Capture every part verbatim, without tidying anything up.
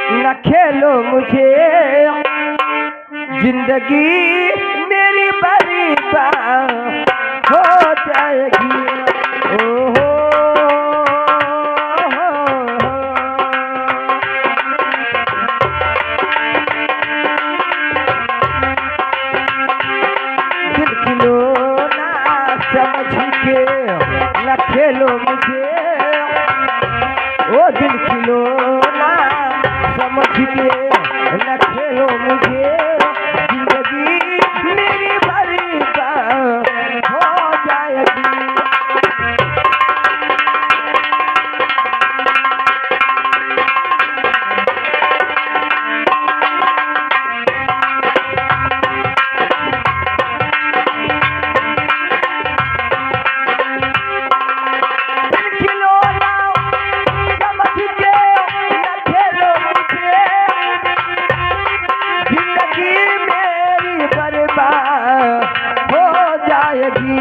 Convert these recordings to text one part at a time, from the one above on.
न खेलो मुझे, जिंदगी मेरी बर्बाद हो जाएगी। ओ हो, हो, हो। दिल खिलौना समझ के न खेलो मुझे, ओ दिल खिलौना समझ के न खेलो मुझे, जिंदगी मेरी बर्बाद हो जाएगी। खिलौना समझ के न खेलो मुझे, जिंदगी मेरी बर्बाद हो जाएगी।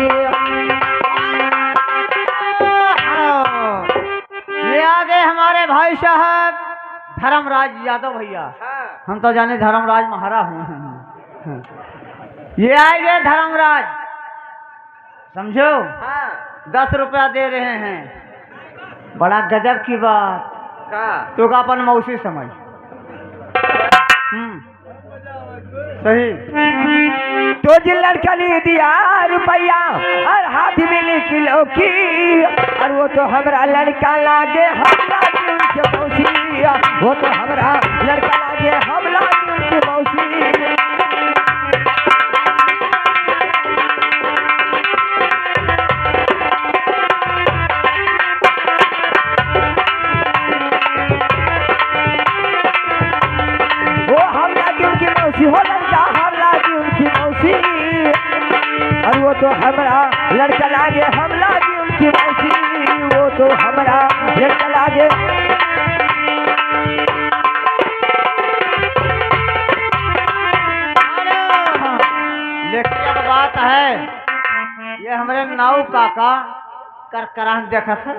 ये आ गए हमारे भाई साहब धर्मराज यादव भैया। हाँ। हम तो जाने धर्मराज महारा हुए हैं। ये आ गए धर्मराज, समझो? हाँ। दस रुपया दे रहे हैं, बड़ा गजब की बात। का? तो का अपन मौसी समझ। हम्म। सही। तो जी लड़का ने दिया रुपया और हाथ में ले किलो की, और वो तो हमरा लड़का लागे, हम लागे उनके मौसी, वो तो हमरा लड़का लागे, हम लागे उनके मौसी। वो हम लागी उनकी मौसी, हो लड़का हम लागी उनकी मौसी। और वो तो हमरा लड़का लागे, हम लागी उनकी मौसी। वो तो हमरा लड़का लागे। अरे हाँ, लेकिन एक बात है, ये हमरे नाऊ काका करकरान देखत है,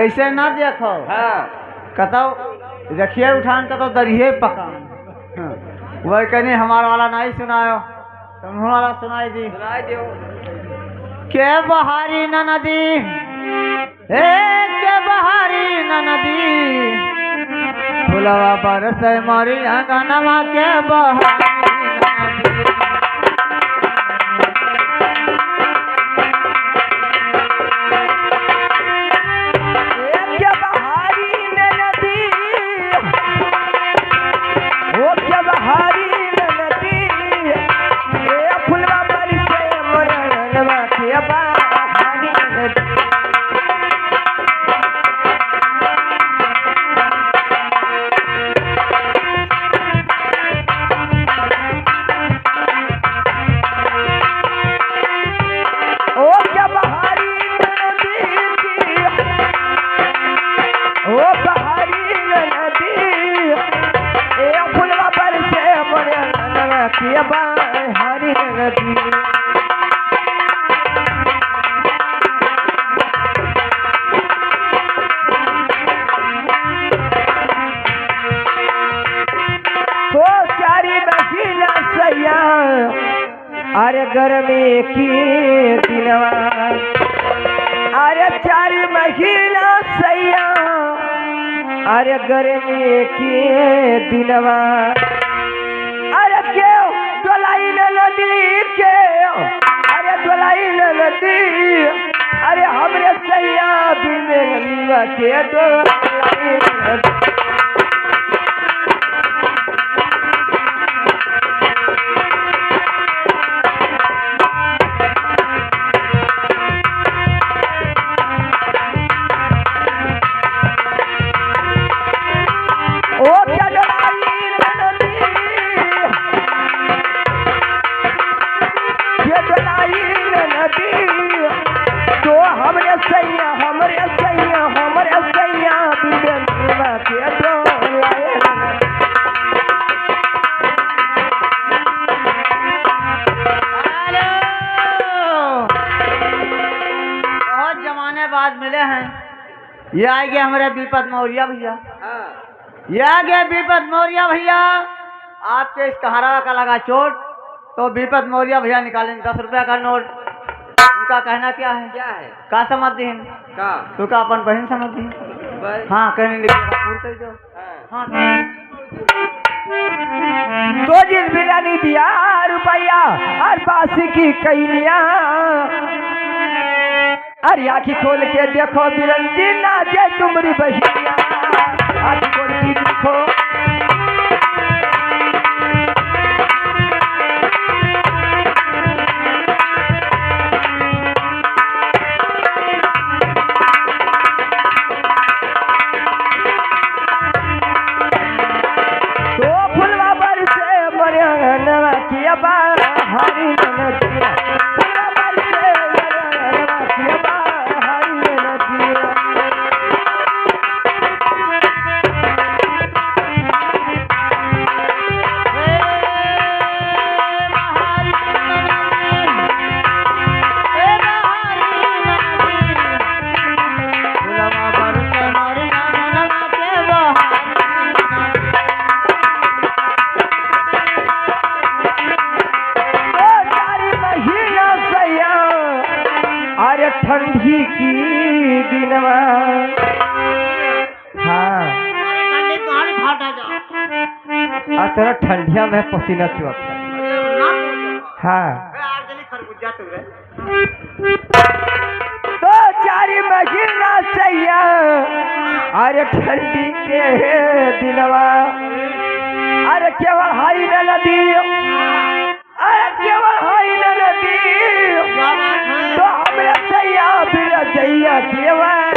ऐसे ना देखो। हाँ। कतौ रखिए उठान, कतौ दरिये पका। हाँ। वही कहनी हमार वाला नहीं सुनायो, तुम वाला सुनाई दी। सुनाई दियो। के बहारी न नदी, ए के बहारी न नदी, फुलवा बरसे मोरी अंगनवा के बहारी न नदी। ए के बहारी न नदी, ओ के बहारी न नदी, ए फुलवा बरसे मोर अंगनवा के बहारी न नदी। ओ के बहारी नदी की, ओ बहारी नदी, ए फुलवा बरसे मोरे अंगनवा के बहारी नदी। तो चारी महीना सैया, अरे गर्मी की दिनवा, अरे चारी महीना सैया, अरे गर्मी की दिनवा। अरे केव डोलाई न नदी केव, अरे डोलाई न नदी, अरे हमरे सैया बिन नदीवा के डोलाई न नदी। ओ चढ़ाई नदी, ये चढ़ाई नदी, तो हमरे सैया, हमरे सैया, हमरे सैया, बिरनवा के डोलाए नदी। हेलो, बहुत जमाने बाद मिले हैं। ये आ गया हमारे विपत मौर्या भैया। हाँ। या गए विपत मौर्या भैया, आपके इस कहारा का लगा चोट, तो विपत मौर्या भैया निकालें दस रुपया का नोट। उनका कहना क्या है? क्या है? का समझ दीन? का? तो का अपन बहन समझ दीन? बस। हाँ, कहने लगे, "पूछ कर जो।" हाँ। हाँ। तो जिन बिना नी दिया रुपया और बासी की कैनिया। अरे आँखी खोल के देखो बिरंती ना दे तुमरी बहिनिया। आँखी खोल के देखो। तो फुलवा बरसे मोरे अंगनवा की बहारी ननदिया। फुलवा बरसे मोरे अंगनवा की बहारी ननदिया। ओ चारी महीना सैया, अरे ठंडी की दिनवा। हाँ। अरे ठंडी तुम्हारी फाटा जा। आ तोरा ठंडिया में पसीना चुअत है। अरे ना। हाँ। ए, आग जली खरबूजा तू रे। तो चारी महीना सैया, अरे ठंडी के दिनवा, अरे केवल हाई ननदी, अरे केवल हाई ननदी, तो हमरे सैया बिरजैया केवल